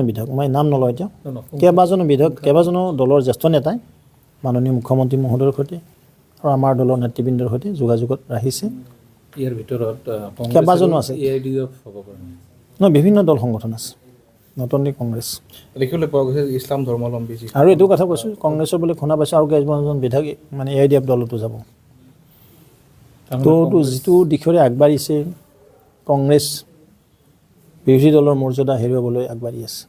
বিধায়ক, মই নাম নলওঁ এতিয়া, কেইবাজনো বিধায়ক, কেইবাজনো দলৰ জ্যেষ্ঠ নেতাই মাননীয় মুখ্যমন্ত্ৰী মহোদয়ৰ সৈতে আৰু আমাৰ দলৰ নেতৃবৃন্দৰ সৈতে যোগাযোগত ৰাখিছে। ইয়াৰ ভিতৰত কেইবাজনো আছে। এ I D F হ'ব পাৰে? নহয়, বিভিন্ন দল সংগঠন আছে, not only Congress. দেখিবলৈ পোৱা গৈছে ইছলাম ধৰ্মাৱলম্বী যি আৰু এইটো কথা কৈছোঁ, কংগ্ৰেছৰ বুলি শুনা পাইছোঁ আৰু কেইবাজন বিধায়ক মানে এ I D F দলতো যাব। তো যিটো দিশৰে আগবাঢ়িছে, কংগ্ৰেছ বিৰোধী দলৰ মৰ্যাদা হেৰুৱাবলৈ আগবাঢ়ি আছে।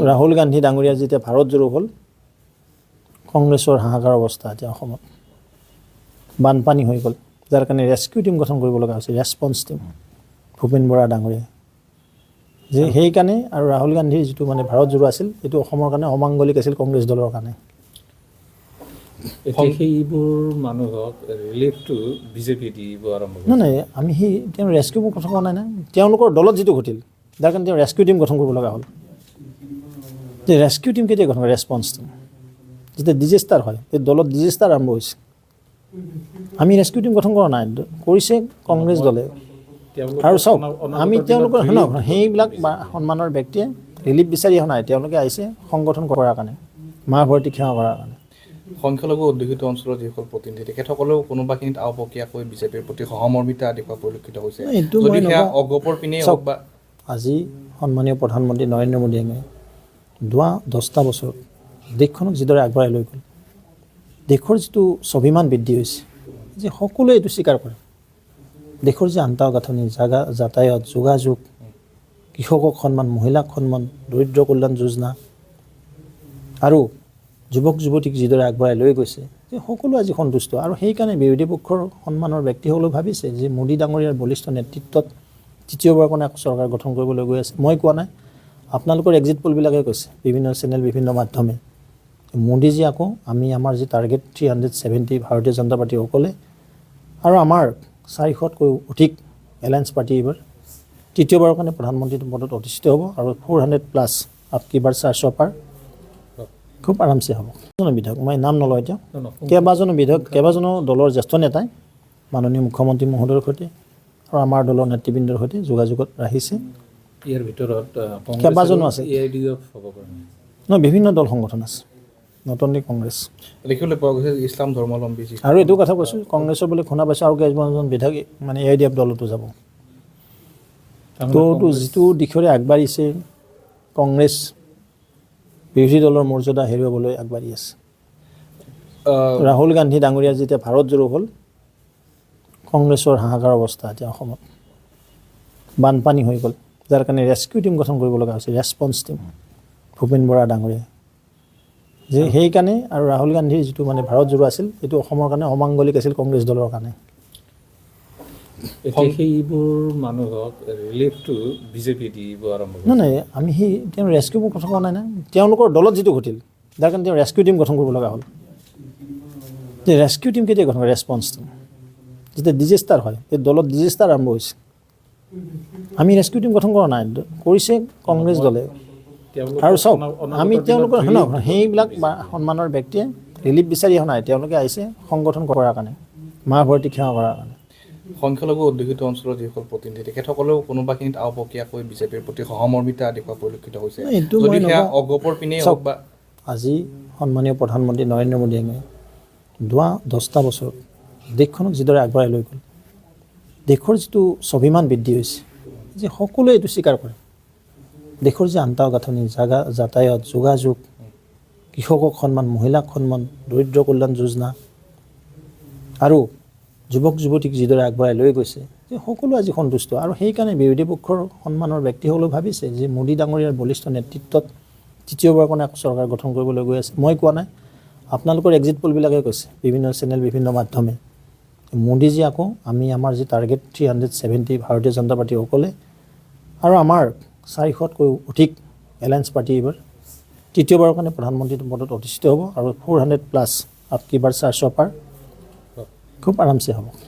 ৰাহুল গান্ধী ডাঙৰীয়া যেতিয়া ভাৰত জোৰো হ'ল, কংগ্ৰেছৰ হাহাকাৰ অৱস্থা। এতিয়া অসমত বানপানী হৈ গ'ল, যাৰ কাৰণে ৰেস্কিউ টীম গঠন কৰিব লগা হৈছে, ৰেছপন্স টীম, ভূপেন বৰা ডাঙৰীয়া যে। সেইকাৰণে আৰু ৰাহুল গান্ধীৰ যিটো মানে ভাৰত জোৰো আছিল, সেইটো অসমৰ কাৰণে অমাংগলিক আছিল, কংগ্ৰেছ দলৰ কাৰণে। এতিয়া সেইবোৰ মানুহক ৰিলিফটো বিজেপি দিব আৰম্ভ কৰিছে। নহয় নহয়, আমি সেই তেওঁ ৰেস্কিউ কথা কোৱা নাই না। তেওঁলোকৰ দলত যিটো ঘটিল, যাৰ কাৰণে তেওঁ ৰেস্কিউ টীম গঠন কৰিব লগা হ'ল। যে ৰেস্কিউ টীম কেতিয়া গঠন কৰে? ৰেছপন্স টীম যেতিয়া ডিজেষ্টাৰ হয়। এই দলত ডিজেষ্টাৰ আৰম্ভ হৈছে। আমি ৰেস্কিউ টীম গঠন কৰা নাই, কৰিছে কংগ্ৰেছ দলে। তেওঁলোকৰ আৰু চাওক, অনাগত আমি দিনত তেওঁলোকৰ relief শুনক, সেইবিলাক বা সন্মানৰ ব্যক্তিয়ে ৰিলিফ বিচাৰি অহা নাই। তেওঁলোকে আহিছে সংগঠন কৰাৰ কাৰণে, মা ভৰতীক সেৱা কৰাৰ কাৰণে। সংখ্যালঘু অধ্যুষিত অঞ্চলৰ যিসকল প্ৰতিনিধি, তেখেতসকলেও কোনোবাখিনিত আওপকীয়াকৈ বিজেপিৰ প্ৰতি সহমৰ্মিতা দেখুওৱা পৰিলক্ষিত হৈছে। এইটো যদি মই সেয়া নকওঁ। অগপৰ পিনেই চাওক, হওক বা আজি সন্মানীয় প্ৰধানমন্ত্ৰী নৰেন্দ্ৰ মোদীয়ে যোৱা 10টা বছৰত দেশখনক যিদৰে আগবঢ়াই লৈ গ'ল, দেশৰ যিটো স্বাভিমান বৃদ্ধি হৈছে, যে সকলোৱে এইটো স্বীকাৰ কৰে। দেশৰ যে আন্তঃগাঁথনি, জাগা, যাতায়াত, যোগাযোগ, কৃষকক সন্মান, মহিলাক সন্মান, দৰিদ্ৰ কল্যাণ যোজনা আৰু যুৱক যুৱতীক যিদৰে আগবঢ়াই লৈ গৈছে, যে সকলো আজি সন্তুষ্ট। আৰু সেইকাৰণে বিৰোধী পক্ষৰ সন্মানৰ ব্যক্তিসকলেও ভাবিছে যে মোদী ডাঙৰীয়াৰ বলিষ্ঠ নেতৃত্বত তৃতীয়বাৰ কাৰণে আকৌ চৰকাৰ গঠন কৰিবলৈ গৈ আছে। মই কোৱা নাই, আপোনালোকৰ এক্সিট পলবিলাকে কৈছে, বিভিন্ন চেনেল, বিভিন্ন মাধ্যমে। মোদীজী আকৌ আমি আমাৰ যি টাৰ্গেট 370, ভাৰতীয় জনতা পাৰ্টীসকলে আৰু আমাৰ 400তকৈ অধিক এলায়েন্স পাৰ্টি এইবাৰ তৃতীয়বাৰৰ কাৰণে প্ৰধানমন্ত্ৰী পদত অধিষ্ঠিত হ'ব আৰু 400 প্লাছ, अब की बार 400 पार খুব আৰামছে হ'ব। বিধায়ক, মই নাম নলওঁ এতিয়া, কেইবাজনো বিধায়ক, কেইবাজনো দলৰ জ্যেষ্ঠ নেতাই মাননীয় মুখ্যমন্ত্ৰী মহোদয়ৰ সৈতে আৰু আমাৰ দলৰ নেতৃবৃন্দৰ সৈতে যোগাযোগত ৰাখিছে। ইয়াৰ ভিতৰত কেইবাজনো আছে। এ I D F হ'ব পাৰে? নহয়, বিভিন্ন দল সংগঠন আছে, not only Congress. দেখিবলৈ পোৱা গৈছে ইছলাম ধৰ্মাৱলম্বী যি আৰু এইটো কথা কৈছোঁ, কংগ্ৰেছৰ বুলি শুনা পাইছোঁ আৰু কেইবাজন বিধায়ক মানে এ I D F দলতো যাব। তো যিটো দিশৰে আগবাঢ়িছে, কংগ্ৰেছ বিৰোধী দলৰ মৰ্যাদা হেৰুৱাবলৈ আগবাঢ়ি আছে। ৰাহুল গান্ধী ডাঙৰীয়া যেতিয়া ভাৰত জোৰো হ'ল, কংগ্ৰেছৰ হাহাকাৰ অৱস্থা। এতিয়া অসমত বানপানী হৈ গ'ল, যাৰ কাৰণে ৰেস্কিউ টীম গঠন কৰিব লগা হৈছে, ৰেছপন্স টীম, ভূপেন বৰা ডাঙৰীয়া যে। সেইকাৰণে আৰু ৰাহুল গান্ধীৰ যিটো মানে ভাৰত জোৰো আছিল, সেইটো অসমৰ কাৰণে অমাংগলিক আছিল, কংগ্ৰেছ দলৰ কাৰণে। এতিয়া সেইবোৰ মানুহক ৰিলিফটো বিজেপি দিব আৰম্ভ কৰিছে। নহয় নহয়, আমি সেই তেওঁ ৰেস্কিউ কথা কোৱা নাই না। তেওঁলোকৰ দলত যিটো ঘটিল, যাৰ কাৰণে তেওঁ ৰেস্কিউ টীম গঠন কৰিব লগা হ'ল। যে ৰেস্কিউ টীম কেতিয়া গঠন কৰে? ৰেছপন্স টীম যেতিয়া ডিজেষ্টাৰ হয়। এই দলত ডিজেষ্টাৰ আৰম্ভ হৈছে। আমি ৰেস্কিউ টীম গঠন কৰা নাই, কৰিছে কংগ্ৰেছ দলে। তেওঁলোকৰ আৰু চাওক, অনাগত আমি দিনত তেওঁলোকৰ relief শুনক, সেইবিলাক বা সন্মানৰ ব্যক্তিয়ে ৰিলিফ বিচাৰি অহা নাই। তেওঁলোকে আহিছে সংগঠন কৰাৰ কাৰণে, মা ভৰতীক সেৱা কৰাৰ কাৰণে। সংখ্যালঘু অধ্যুষিত অঞ্চলৰ যিসকল প্ৰতিনিধি, তেখেতসকলেও কোনোবাখিনিত আওপকীয়াকৈ বিজেপিৰ প্ৰতি সহমৰ্মিতা দেখুওৱা পৰিলক্ষিত হৈছে। এইটো যদি মই সেয়া নকওঁ। অগপৰ পিনেই চাওক, হওক বা আজি সন্মানীয় প্ৰধানমন্ত্ৰী নৰেন্দ্ৰ মোদীয়ে যোৱা 10টা বছৰত দেশখনক যিদৰে আগবঢ়াই লৈ গ'ল, দেশৰ যিটো স্বাভিমান বৃদ্ধি হৈছে, যে সকলোৱে এইটো স্বীকাৰ কৰে। দেশৰ যে আন্তঃগাঁথনি, জাগা, যাতায়াত, যোগাযোগ, কৃষকক সন্মান, মহিলাক সন্মান, দৰিদ্ৰ কল্যাণ যোজনা আৰু যুৱক যুৱতীক যিদৰে আগবঢ়াই লৈ গৈছে, যে সকলো আজি সন্তুষ্ট। আৰু সেইকাৰণে বিৰোধী পক্ষৰ সন্মানৰ ব্যক্তিসকলেও ভাবিছে যে মোদী ডাঙৰীয়াৰ বলিষ্ঠ নেতৃত্বত তৃতীয়বাৰ কাৰণে আকৌ চৰকাৰ গঠন কৰিবলৈ গৈ আছে। মই কোৱা নাই, আপোনালোকৰ এক্সিট পলবিলাকে কৈছে, বিভিন্ন চেনেল, বিভিন্ন মাধ্যমে। মোদীজী আকৌ আমি আমাৰ যি টাৰ্গেট 370, ভাৰতীয় জনতা পাৰ্টীসকলে আৰু আমাৰ 400তকৈ অধিক এলায়েন্স পাৰ্টি এইবাৰ তৃতীয়বাৰৰ কাৰণে প্ৰধানমন্ত্ৰী পদত অধিষ্ঠিত হ'ব আৰু 400 প্লাছ, अब की बार 400 पार খুব আৰামছে হ'ব।